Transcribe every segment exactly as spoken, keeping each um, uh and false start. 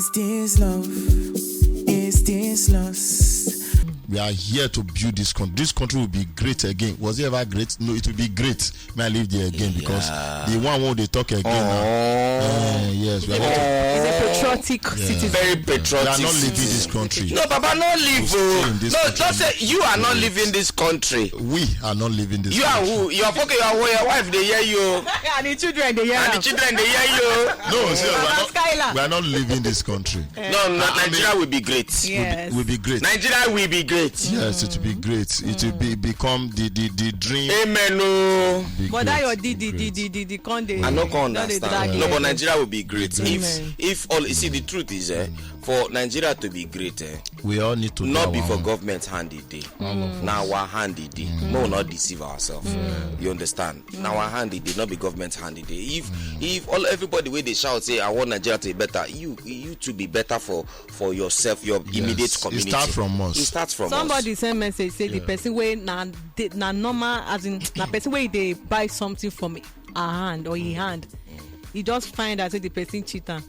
Is this love? Is this lust? We are here to build this country. This country will be great again. Was it ever great? No, it will be great. May I live there again because the one who they talk again now. Eh, yes, we are going to He's a patriotic citizen. Very we are not patriotic. leaving this country. No, Baba, no leave. Stay Oh. in this No, country. Don't say you are not leaving this country. We are not leaving this You are country. Who? You are fucking. You are who? Your wife, they hear you. And the children, they hear And the am. Children, they hear you. No, see, we are, Baba not, Skylar. We are not leaving this country. No, no, Nigeria will be great. Yes. Will be great. Nigeria will be great. Yes, it will be great. It will be become the the, the dream. Amen. Oh. Be But that great, your be didi great. didi didi con dey. I no come don dey understand. drag No, you. But Nigeria will be great. Amen. If if all you see the truth is, eh, for Nigeria to be great, eh, We all need to do not be our for own. Government hand it dey. Now our hand it dey. No, not deceive ourselves. You understand? Now our hand it dey, not be government hand it dey. If if all everybody wey dey shout say I want Nigeria to be better, you you to be better for for yourself, your immediate Yes, it community. Start from us. It starts from Somebody us. Send message say the person wey na dey- na normal, as in na person wey dey buy something from her hand or him hand, he just find out say the person cheat am.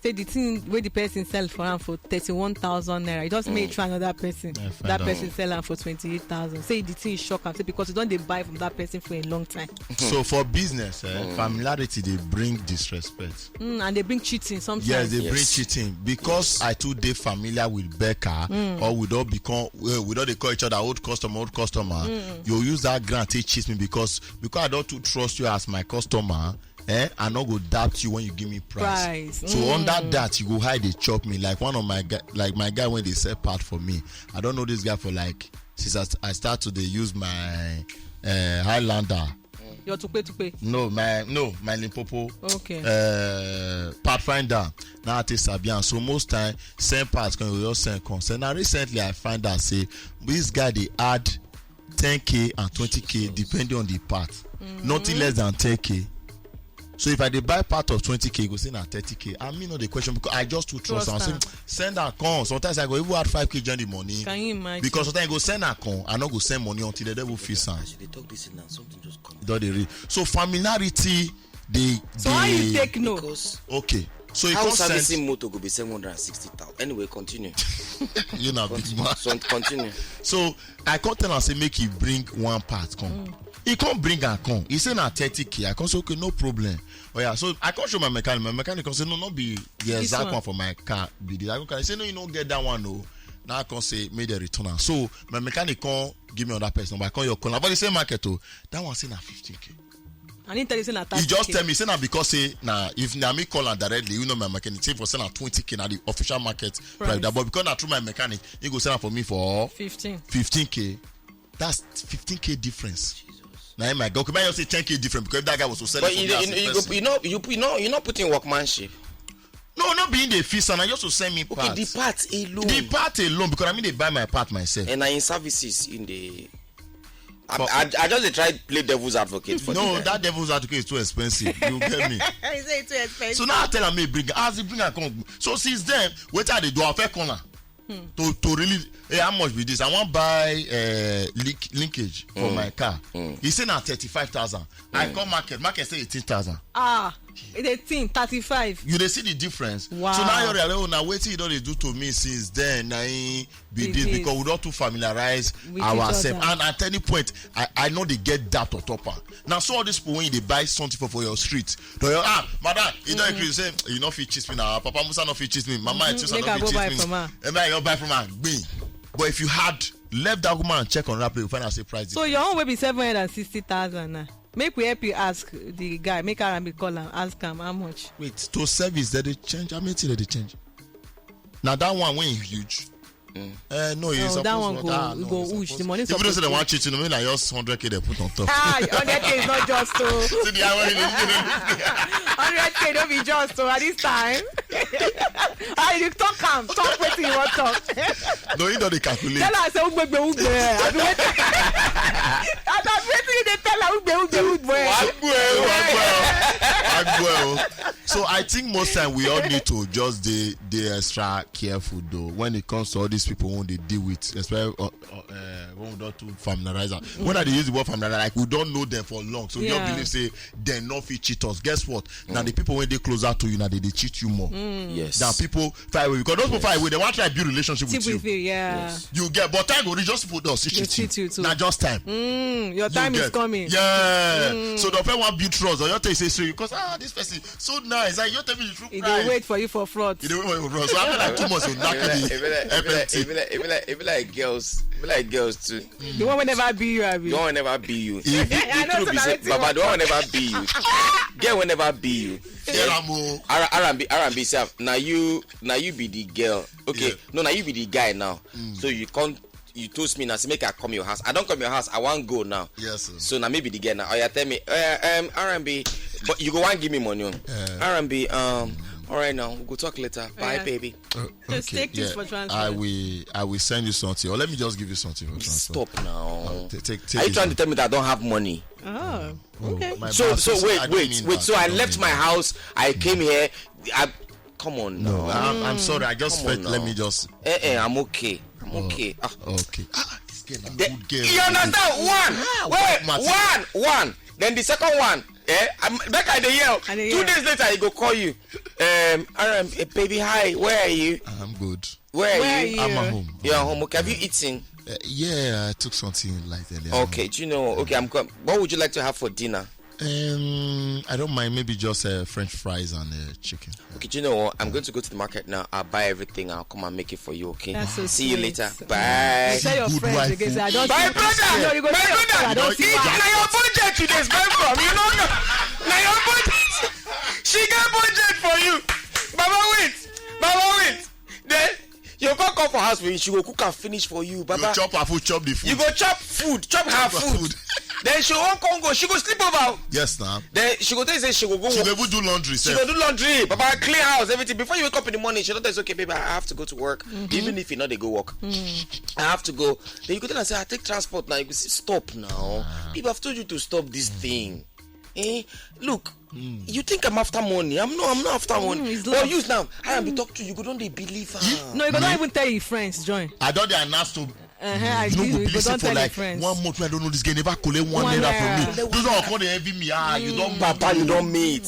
Say the thing wey the person sell for am for thirty-one thousand naira, he just make try another person. I find That out. Person sell am for twenty-eight thousand. Say the thing shock am, say because he don dey buy from that person for a long time. So for business, eh, familiarity they bring disrespect. Mm, and they bring cheating sometimes. Yes, they bring Yes. Cheating because I too dey familiar with Becca or we don't become well, we don't dey call each other old customer, old customer. You use that grant to cheat me because because I don't too trust you as my customer. Eh, I no go doubt you when you give me price. Price. So under that, you go hide dey chop me like one of my guy, like my guy when they sell part for me. I don't know this guy for like since I, st- I start to dey use my uh, Highlander. Your tupe tupe. No, my no, my Limpopo. Okay. Uh, Pathfinder. Now I take Sabian. So most time, send parts can you just send come. So now recently I find out say this guy they add ten k and twenty k depending on the part. Nothing less than ten k. So if I dey buy part of twenty k, go say na thirty k. I mean not the question because I just too trust. Trust Am say am. Send am come. Sometimes I go even add five k join the money. Can you imagine? Because sometimes I go send am come, I no go send money until the devil feel am. As you dey talk this thing now, something just come. Don dey read. So familiarity dey. So how you dey- take no? Because Okay. So you how come send. Servicing motor go be seven hundred and sixty thousand? Anyway, continue. You na big man. So continue. So I come tell am say make he bring one part come. He come bring am come. He say na thirty k. I come say okay, no problem. Oh yeah, so I come show my mechanic. My mechanic come say no, no be the This exact one. One for my car be this. I come say no, you no get that one o. Now I come say make dem return am. So my mechanic come give me another person. But I come your call am for the same market o. That one say na fifteen k. And he tell you say na He just thirty K. Tell me say na because say na if na me call am directly, you know my mechanic say for say na twenty k na the official market price. That, but because na through my mechanic, he go sell am for me for fifteen. fifteen k. That's fifteen k difference. Now my God, could I just say ten k difference because if that guy was to sell But it for you, me as you, a you, person. You know, you, you know, you know, putting workmanship. No, not being the fee, and I just to send me Okay, parts. The part alone. The part alone because I mean they buy my part myself. And na in services in the. I, But- I, I just dey try play devil's advocate for No, the guy. That devil's advocate is too expensive. You get me? He say it's too expensive. So now I tell am make bring as he bring am come. So since then, wetin I dey do, I first call am to to really, hey, how much be this? I wan buy uh, link, linkage for my car. He say na thirty five thousand. I come market, market say eighteen thousand. Ah, it's eighteen, thirty-five. You dey see the difference. Wow. So now you realize, oh, now wetin you don dey do to me since then, na him be Be this this. Because we don too familiarize With each ourselves. Other. And at any point, I I no dey get that on top am. Now so all these people when you dey buy something for for your street, they your ah madam, you don increase say you no fit cheat me now. Papa Musa no fit cheat me. Mama Etusa Make no I fit go cheat buy me. from her. Ẹ bá yọ buy from her, gbìn. But if you had left that woman and check on that place, you find out say price. So your own will be seven hundred and sixty thousand now. Make we help you ask the guy. Make Arambi call am, ask am how much. Wait, to service that they change. How many things that they change? Now that one when huge. Uh, no, it's No, that one supposed go, to- ah, e no, go it's huge. supposed- The money If you don't say they suppose want cheating, I mean, I just hundred k they put on top. Ah, hundred k is not just so. See the hour. Hundred k no be just so at this time. Ah, you talk am, talk wetin you wan talk. No, he don't dey calculate. Tell her say ugbegbe ugbe. Abi wetin? Abi wetin you dey tell her ugbe ugbe ugbe? Wàá gbọ́ ẹ o. Agbo ẹ o. So I think most time we all need to just dey dey extra careful though when it comes to all these people wey dey deal with, especially uh, uh, uh, when we don too familiarize am. When I dey use the word familiarize, like we don know them for long, so we just Yeah. believe say dem no fit cheat us. Guess what? Na the people wey dey closer to you na dey dey cheat you more Yes. than people far away, because those people far away, they wan try build relationship with Keep you. With you, yeah. Yes. You get, but time go reach, just people don still Go cheat you cheat you. too. Na just time. Mm, your You time is get- coming. Yeah. So the first one build trust, or you tell you say straight because ah, this person so nice. Like, you tell me the true He price. Dey wait for you for front. You dey wait for you, bro. So I feel like too much. So If you like, if you like, if you like, if you like, if you like, if you like girls, if you like girls too. The one wey never be you, abi. You don't never be you. If- I know True so be na say, wetin Baba, you don't never be you. Girl will never be you. Fear am o. R and B, R and B self. Now you, now you be the girl. Okay, Yeah. No, now you be the guy now. So you can't. You toast me now. Say make I come your house. I don't come your house. I want go now. Yes, sir. So now maybe the girl now. Oh yeah, tell me. Uh, um, R and B, but you go want give me money. Oh. Yeah. R and B. Um. All right now. We'll go talk later. Bye, Yeah. baby. Uh, Just take things yeah. for transport. I will. I will send you something, or let me just give you something for transport. Stop now. Uh, ta- take, take Are you this trying one. to tell me that I don't have money? Oh, Oh, okay. my So bad. so So wait I don't wait mean wait. That. So I I don't left mean my that. House. I came here. I come on No, now. I'm, I'm sorry. I just Come felt. On Let now. Me just. Eh eh. I'm okay. I'm okay. Ah. Okay. Ah, this girl, na The- good girl. You understand? One. Ah, Wait. Martin. One. One. Then the second one. Eh. I'm, that guy dey yell. I dey Two hear. Days later, he go call you. Um. R M, eh, baby, hi. Where are you? I'm good. Where are Where you? are I'm you? at home. You're at home. Okay. Have you eaten? Uh, yeah, I took something light earlier. Okay, do you know? Okay, I'm coming. What would you like to have for dinner? Um, I don't mind. Maybe just uh, French fries and uh, chicken. Okay, do you know what? I'm going to go to the market now. I'll buy everything. I'll come and make it for you, okay? That's so See you sweet. Later. Bye. You tell your Good friends wife, again. Say, I oh. don't My see- brother, No, you go my tell your brother, friend, I don't see if why. Na your budget you dey spend from, you know. Na your budget. She get budget for you. Baba wait, Baba wait. Then you go come for house for you. She go cook and finish for you, Baba. You chop her food, chop the food. You go chop food, chop her Chop her food. Food. Then she won't come go. She go sleep over. Yes, now. Then she go tell you say she go go. She Work. go even do laundry. She Sef. Go do laundry, Baba clean house, everything. Before you wake up in the morning, she don't say, "Okay, baby, I have to go to work." Even if you know they go work, I have to go. Then you go tell her say, "I take transport now." You go say, "Stop now, babe. I've told you to stop this thing." Eh? Look, you think I'm after money? I'm not. I'm not after money. It's But love. Use now. I be talk to you. You go don't dey believe her. No, you go not even tell your friends. Join. I don dey announce to. Uh-huh, You no go you believe go say don for tell your like friends. One month wey I don know this girl never collect one One naira naira. From me. Those are come dey envy me. Ah, you don Papa, you don't meet.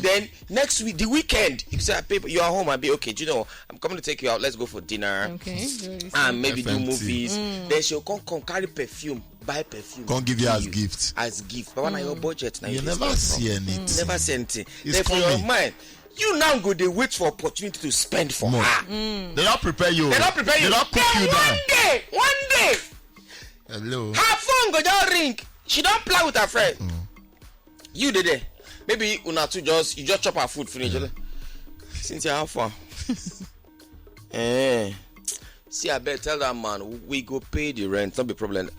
Then next week, the weekend, you say, "Babe, you are home. I be okay. Do you know? I'm coming to take you out. Let's go for dinner." Okay. And maybe do F M T. Movies. Then she'll come, come carry perfume, buy perfume. Come give you as you gift. As gift. But when I your budget, now You you never just see anything. Never see anything. It's Then for your coming. Mind, you now go dey wait for opportunity to spend for More. Her. They don't prepare you. They don't prepare you. They don't cook Then you one down. Day, one day, Hello. her phone go just ring. She don't play with her friend. You dey there. Maybe una two just you just chop her food finish. Cynthia, how far? Eh. See, I bet tell that man we go pay the rent. Not be problem.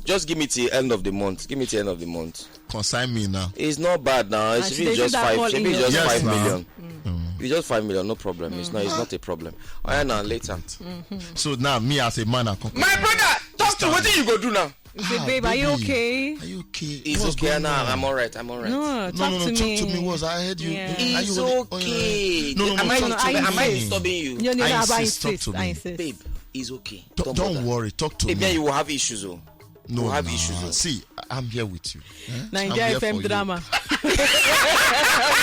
Just give me till end of the month. Give me till end of the month. Consign me now. It's not bad now. It As should they be do just that five. call Should in be your just Yes, five now. million. It's just five million. No problem. It's not. It's not a problem. Oh yeah, now later. So now me as a man, I come. My brother, talk to wetin you go do now. You say, Ah, "Babe, are you baby, okay?" Are you okay? It's What's okay going now. on? I'm all right. I'm all right. No, No, talk no, no, to talk me. To me. Was I heard you? Yeah. Are It's you okay? Oh, yeah, yeah. Okay. No, no, no, Am I talk not? To me. Am I Mm. disturbing you? No, no, no, I about insist, talk insist. to I me. insist. Babe, it's okay. Don't, don't worry. Talk to Babe, me. Yeah, you will have issues. Oh. No, You have nah. issues. Oh. See, I'm here with you. Eh? I'm Nigeria here F M for you. Drama.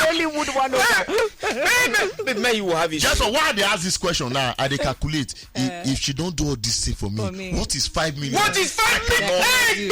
Nollywood one oh one. Babe, babe, man, you will have issues. Just so why they ask this question now? I dey calculate if, if she don't do all this thing for me, for me. What is five million? What is five million? Hey,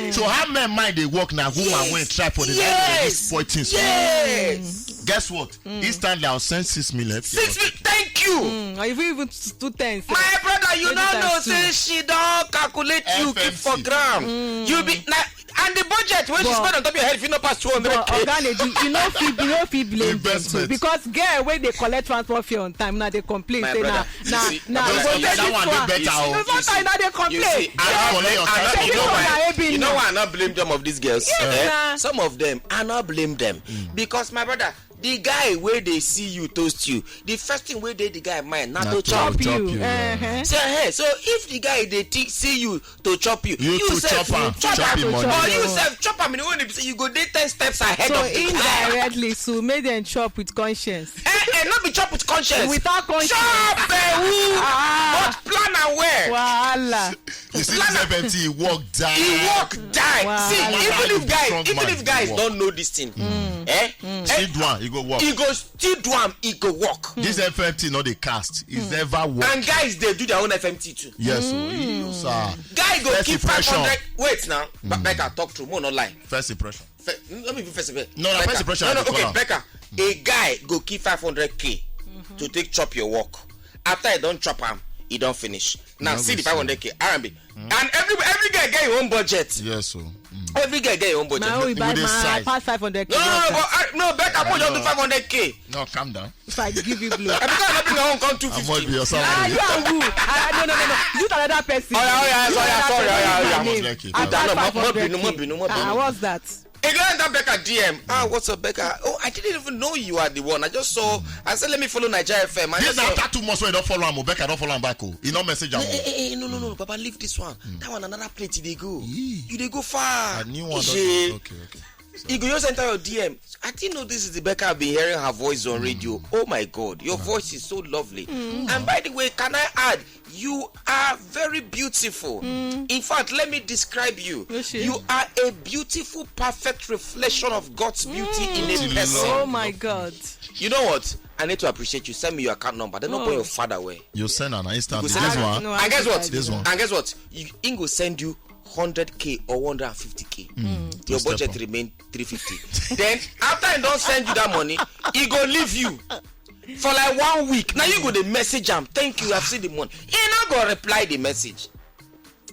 babe! So how men mind they work now? Who I went try for the Yes. This poor things. Yes. Guess what? Instantly, I'll send six million. Six million. Thank you. Mm, or even even two ten. My brother, you Twenty don't know times two. Say she don't calculate you keep for F M C. Ground. You be na and the budget when she But- spend on top your head, if you no pass two hundred But k. Oga Nedu, you know fit you know fit blame them too Investment. Because girl wey dey collect transport fare on time na dey complain My say na brother, you na see, na my go brother, take that this one dey one. better, oh. Because I na dey You complain. see, I Collect don't, your I don't, transport. you know This one na why? A B N. You know why I not blame them of these girls? Yes, Eh? na. Some of them, I not blame them because my brother, The guy wey dey see you toast you, the first thing wey dey the guy mind na to chop. Chop you. Uh-huh. So hey, so if the guy dey see you to chop you, you, you sef chop am, or you sef chop am in a way say you go dey ten steps ahead so of the guy. Indirectly, so make dem chop with conscience. Eh, eh, no be chop with conscience. Without conscience. Chop, eh, who? Ah. But plan am well. Wahala. You see this F M T, e work die. E work die. Wow. See, even if guys, even if guys don't know this thing, mm. Eh? Mm. Still do am, e go work. E go still do am, e go work. This F M T no dey cast. It's mm. Never work. And guys, they do their own F M T too. Yes, mm. Sir. Guy go keep five hundred. Wait now. Mm. Becca, talk true. More not lie. First impression. Let me be first impression. No, no, first impression. No, no, okay, Becca. A guy go keep five hundred k to take chop your work. After I don't chop am, e don't finish. Now see the five hundred k R and B. Mm. And every every guy get your own budget. Yes, so mm. Every guy get your own budget. My own, buy my pass five hundred k. No, no, no, but I, no, better put just do five hundred k. No, calm down. If I give you blow, I become not bring my own come two fifty. I must be your salary. Ah, you are who? Ah, no, no, no, no. You another person. Oh yeah, oh yeah, sorry, sorry, oh yeah, oh yeah. I must like it. I got five hundred k. Ah, what's that? He go enter Becca D M. Ah, what's up, Becca? Oh, I didn't even know you are the one. I just saw. I said, let me follow Nigeria F M. I this just saw. After two months when you don't follow him, Becca don't follow him back. Oh, he no message him. Hey, hey, hey, no, no, no, Baba, leave this one. Mm. That one another plate they go. Yee. You they go far. A new one. Okay, okay. So. You go just enter your D M. I didn't know this is the Becca I've been hearing her voice on radio. Oh my God, your voice is so lovely. Mm. And by the way, can I add, you are very beautiful. Mm. In fact, let me describe you. You are a beautiful, perfect reflection of God's beauty mm. In a person. Oh my God. You know what? I need to appreciate you. Send me your account number. They don't put your father away. You send an instant. Guess one. No, and guess what? This one. And guess what? You, Ingo send you hundred k or one hundred fifty k. Mm. Your budget remain three fifty. Then after he don't send you that money, he go leave you. For like one week now, you go the message am, thank you, I've seen the money. He not go reply the message.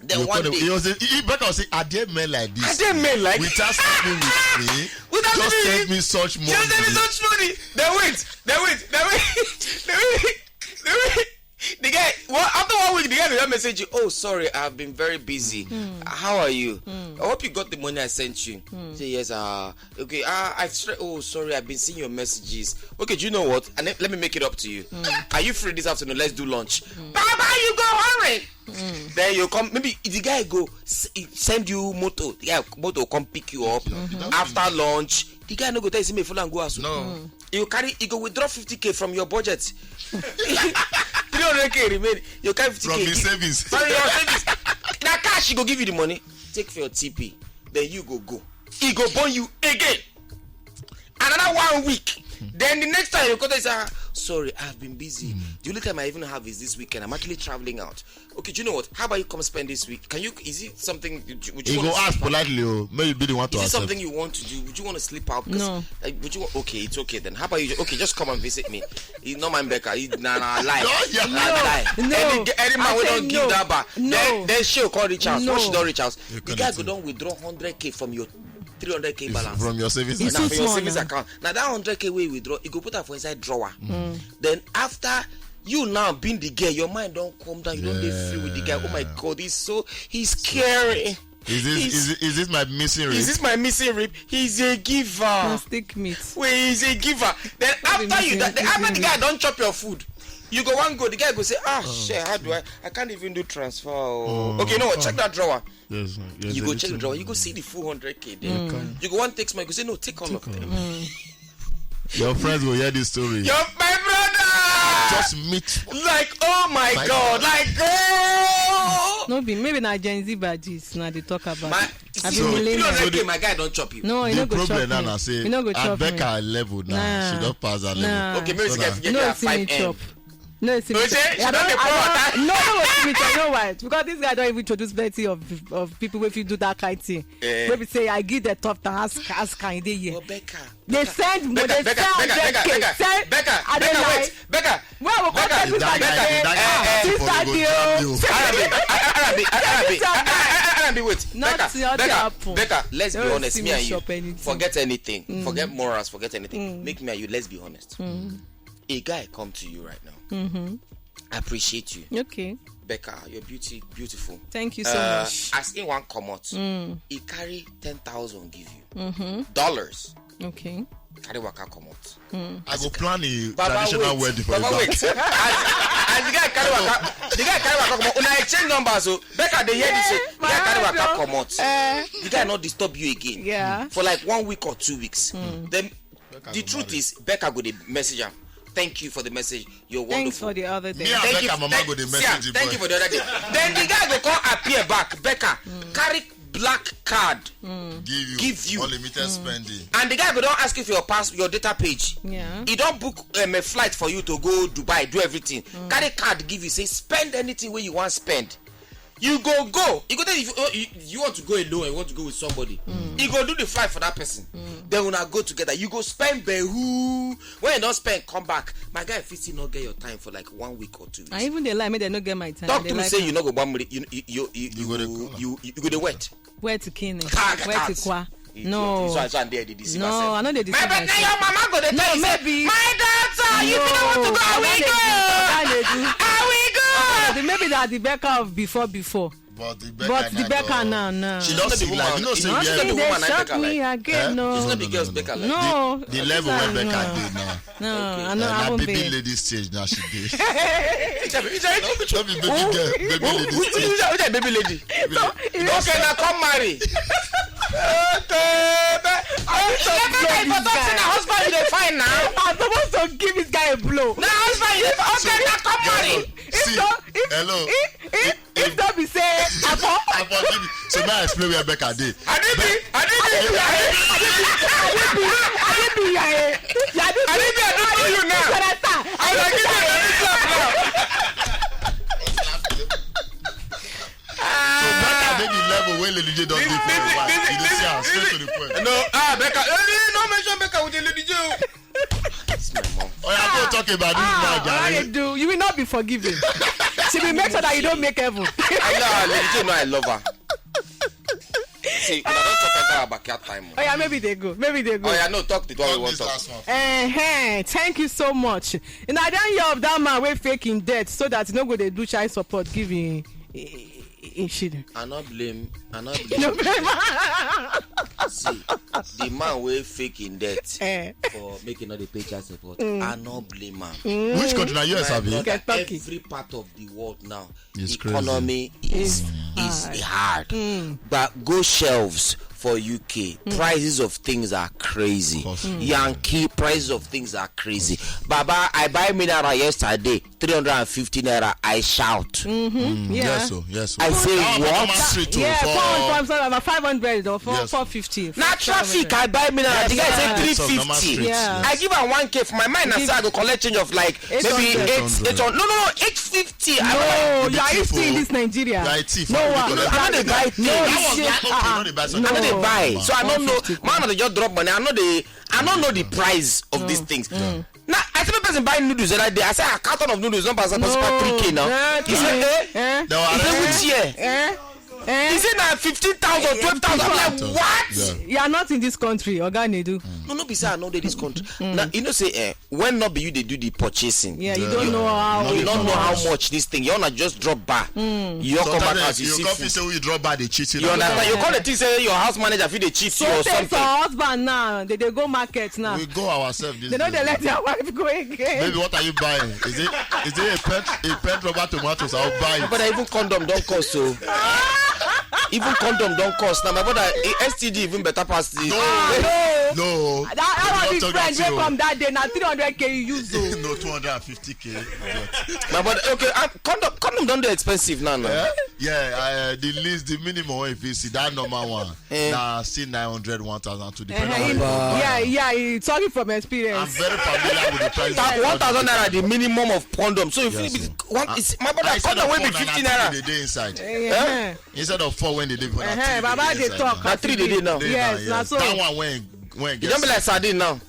Then you one day he was a, he back and say, are there men like this? Are there men like without sleeping with me? Without just send me such money. Just send me such money. Then wait, then wait, then wait, then wait, then wait. The guy, well, after one week, the guy will message you. Oh, sorry, I've been very busy. Mm. How are you? Mm. I hope you got the money I sent you. Mm. Say yes. Uh, okay. Uh, I stre- oh, sorry, I've been seeing your messages. Okay, do you know what? And let, let me make it up to you. Mm. Are you free this afternoon? Let's do lunch. Mm. Baba, you go hurry. Mm. Then you come. Maybe the guy go s- send you motor. Yeah, motor come pick you up mm-hmm. After lunch. The guy no go tell you say me follow and go house. No. Mm. You carry, you go withdraw fifty k from your budget. Three hundred k remain. You carry fifty k from his savings. From your savings. Now cash, he go give you the money. Take for your T P. Then you go go. He go burn you again. Another one week. Then the next time you go there, say, ah, sorry, I've been busy. Mm. The only time I even have is this weekend. I'm actually traveling out. Okay, do you know what? How about you come spend this week? Can you? Is it something? Would you, would you he go ask politely. Oh, maybe you be the one to. Is it accept. Something you want to do? Would you want to sleep out? No. Like, would you? Okay, it's okay then. How about you? Okay, just come and visit me. He's not my Becca. He's nah, nah, lie. No, yeah. Nah, lie. No. Any, any man will don't give no. That bar. No. Then, then she'll call reach out. No. When she don't reach out, the guy go don't withdraw hundred k from your three hundred k balance. From your savings account. Now, for your savings account. Now, that hundred k we withdraw, you go put that for inside drawer. Mm. Then, after you now being the girl, your mind don't calm down. You don't be free with the guy. Oh my God, he's so, he's scary. Is this, is, is this my missing rib? Is this my missing rib? He's a giver. Stick meat. Wait, he's a giver. Then after you, that, after the guy don't chop your food, you go one go. The guy go say, ah, oh, shit, how do I? I can't even do transfer. Oh. Oh. Okay, you know what? Oh. Check that drawer. Yes, yes, you go check the drawer. You go see the four hundred k there. Mm. You go one take small. You go say no, take all take of all them. Mm. Your friends will hear this story. Your my brother. Just meet. Like oh my, my God, God, like oh. No be maybe na Gen Z badges na dey talk about. My, I so, be millennial. So the, my guy don't chop you. No, you no go chop me. You no go chop me. At Becca level now, nah, she don't pass that nah. Level. Okay, maybe so get, get no, see me chop. No, it's me. Oje, she don dey pour water. No, no, no, you know why? Because this guy don't even introduce plenty of of people wey fit do that kind thing. Eh. Wey be say I give the top and ask ask can dey here. But Becca, they send money, they send hundred k. Send Becca, Becca, wait, Becca. Well, we come tell this guy say, ah, this guy dey o. Arabi, Arabi, Arabi, wait. Becca, Becca, Becca, let's be honest, me and you. Forget anything. Forget morals, forget anything. Make me and you, let's be honest. A guy come to you right now. Mm-hmm. I appreciate you. Okay. Becca, your beauty beautiful. Thank you so uh, much. As in one come out, mm. He carry ten thousand give you. Mm-hmm. Dollars. Okay. carry waka comot. I go plan a Baba traditional wait, wedding for Baba a wait. guy. As, as the guy carry waka, the guy carry waka comot. Una exchange numbers o. Becca dey hear this o. The guy carry waka comot. The guy no disturb you again. Yeah. For like one week or two weeks. Then Becca the go truth marry. Is Becca go dey message am. Thank you for the message. You're Thanks wonderful. For the other Me day. and Thank you, Becca mama thank, go dey see message am, you. Thank you for the other day. Then the guy go come appear back. Becca, carry black card. Give you, Give you. Unlimited spending. And the guy go don ask you for your pass, your data page. Yeah. He don book um, a flight for you to go Dubai, do everything. Carry card give you, say spend anything wey you wan spend. You go go. You go tell you, you, you want to go alone, you want to go with somebody. You go do the flight for that person. Then una go together. You go spend behu. When you don spend, come back. My guy fit still not get your time for like one week or two weeks. I even dey lie, make dem no get my time. Talk They to me like say me. You no go born money. You you you you You go dey you call. You, you go dey wet. Where to kill me? Tag Where to out. kwa? Idiot. No. So I so I dey dey deceive No, myself. I no dey deceive My but now myself. your mama go dey No, tell you say, maybe. My daughter, you fit want to go. I No, will I go. no dey do. I will go. The- Maybe that the Becca of before before. But the Becca, But the now Becca don- now, now. She She's don not the see like woman. You know She's say not we the are They woman I shock Becca like. Me again, Eh? no. She's not the No, girls no, Becca no. like. No. The, the level where No. Becca dey now. No, Okay. I know. Uh, I na won't baby be. Lady stage now she dey. Which I- which I- No be baby girl, baby lady Which stage. which I- which I baby lady? Okay, now come marry. Okay, but- I need to Rebecca, blow if I this talk say guy. Na husband you dey find now. I'm supposed to give this guy a blow. Na husband you dey find. Okay, now come marry. If See, no, if hello. if if if don't be say I for I forgive you. So now I explain where Becca dey. Adibi, Adibi, Adibi, Adibi, Adibi, Adibi, I don't know you now. Understand? I will give you another clap now. So Becca dey the level where Lady J don dey for a while. You dey see am straight to the point. No, ah, Becca. Eh, no mention Becca with the Lady J. It's my mom. Oh, yeah, go talk about this Ah, man, what you Jare. Do? You will not be forgiven. She will make sure that you don't make heaven. I know Lady J. No, I love her. See, una don chop enter our backyard time. Oh yeah, maybe they go. Maybe they go. Oh yeah, no, talk the one we Talk want this talk. Last one. Eh, thank you so much. And I don't hear of that man wey fake in debt so that no go dey do child support give him, him, him children. I no blame. I no No blame. blame. See, the man wey fake in debt Eh. For making all the pay child support. I no blame am. Which country na U S My abi? brother, Kentucky. Every part of the world now, It's economy is is hard. But go shelves for U K. Prices of things are crazy. Cost. Yankee, prices of things are crazy. Baba, I buy mineral yesterday, three hundred and fifty naira. I shout. Yeah. Yes, so yes. I say That one what? Normal street too. Yeah, For- four hundred times, uh, five hundred or four, Yes. four fifty. Na traffic I buy mineral. The guy say Yes, three some normal fifty. street, Yeah. yes. I give am one K for my mind. Na say I go collect change of like maybe Eight hundred. eight, eight hundred. No, no, no, eight fifty. I No, don't you are Thief eighteen o. this Nigeria. You are a thief. No, How uh, you collect I no dey buy things. That was Yeah, like, okay, uh-uh. no dey buy No. something. I no dey buy. So I no know. One fifty. Man, I just drop money. I no dey. I no know the price of these things. Now I see person buy noodles the other day. I say, "Ah, carton of noodles, not pass pass pass three K now." Eh, He say, "Eh?" Eh? That one He say, "Which year?" Eh? Eh? He say, "Na fifteen thousand, twelve thousand." I'm like, "What?" Yeah. You are not in this country, Oga Nedu. No, no, be say I no dey this country. Now you know say, eh, when not be you dey do the purchasing. Yeah, you Yeah. Don't know how. You No, don't no, know how no. Much this thing. You wanna just drop bar. You come back Sometimes as you you see come food. feel say we drop by the cheating. You understand? You call the thing say your house manager fit dey cheat you So or say for something. Husband now, they dey go market now. We go ourselves this They don't day. Dey let their wife go again. Baby, what are you buying? Is it is it a pet a pet rubber tomatoes? I'll buy it. But even condom don't cost so. Even condom don't cost. Now my brother, eh, S T D even better pass the. No, no. That, that We one don't big talk friend that wey you. Come that day na three hundred K you use o. No, two hundred and fifty K. My brother, okay, um, condom condom don dey expensive now. Now. Yeah, yeah. Uh, the least, the minimum if you see that normal one, Eh. Now see nine hundred, one thousand to depend on how Eh, you buy. Yeah, yeah, he talking from I'm experience. Very familiar with the price. That one thousand naira the minimum of condom. So if Yes, you sir. One is my brother, Instead condom of wey be four, fifty na naira. Three dey dey inside. Eh, Instead of four when they dey for Eh, Baba dey talk. Na three dey dey now. Yes, na so. That one when when You don't be like sardine now.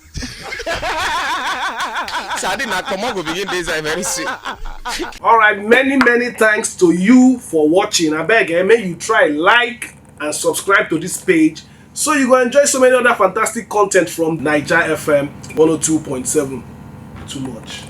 Sardine na kpomo go begin dey inside very soon. All right, many many thanks to you for watching. Abeg, eh, make you try like and subscribe to this page so you go enjoy so many other fantastic content from Naija F M one oh two point seven. Too much.